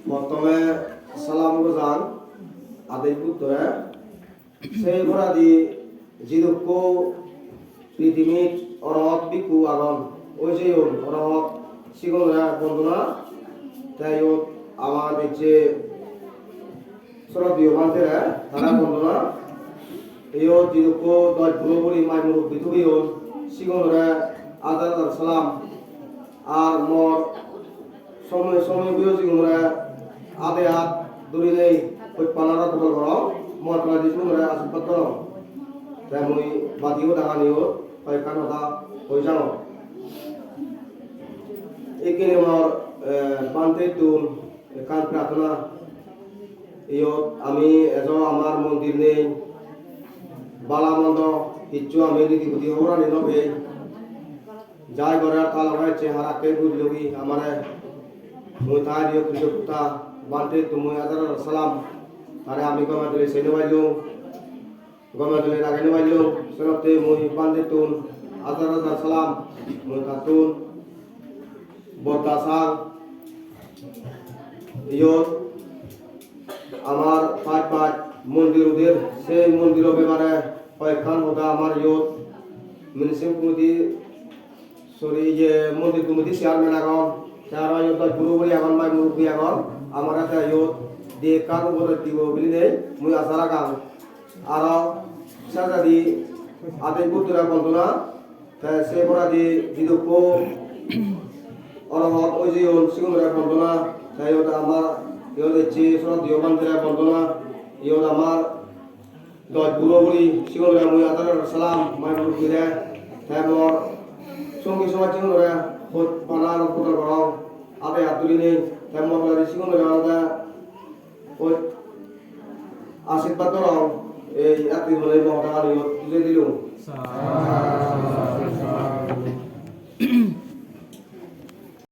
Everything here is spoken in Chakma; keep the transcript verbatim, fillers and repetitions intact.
Prothome salam gojang Adesh Buddhore. Se poredi jidukko prithibit orohot bhikkhu agon, oi jeyon orohot, sigunore bondona. Te iyot ama ejje sroddheyo bhantere, tare bondona. Iyot jidukko doj buro buri mai murubbi thogiyon, sigunore hajar hajar salam. Ar mor somoy somoy buyo sigunore ade at durinei hojpan aro dogol gorong, mor toledi sigunore ashirbad gorong. Te mui badi hodaganiyo hoyekkan hoda hoi jangor. Ikkine mor, eh, bhantettun ekkan prarthona. Iyot ami ejo amar mondir nei, bala mondo hissu ami ridi budi hoborani no pei. Jai gore ar ta loge ecche harakke guri logi amare, mui ta dio krittogutta bhante, tumui hajar hajar salam. Tare ami gome dole sei no pailung, gome dole rage no pailung, senotte mui bhantettun hajar hajar salam mui tattun bodda sang. Iyot amar paj paj mondir uder, sei mondiro bepare hoyekkan hoda amar iyot municipal committee, sorry, iye, mondir committee chairman agon, te aro iyot doj buro buri agon, mai murubbi agon, amare te iyot di ekkan ubodes dibo bilinei mui asa ragang. Aro sejadi Adesh Buddhore bondona, te se poredi jidukko orohot oi jeyon sigunore bondona, te iyot amar iyot ecche sroddheyo bhantere bondona, iyot amar doj buro buri sigunore mui hajar hajar salam, mai murubbire, te mor songi somaj sigunore hojpan aro dogol gorong, ade at durinei, te mor toledi sigunore olode oi ashirbad gorong, ei atti hole mo hodagani iyot tujei dilung.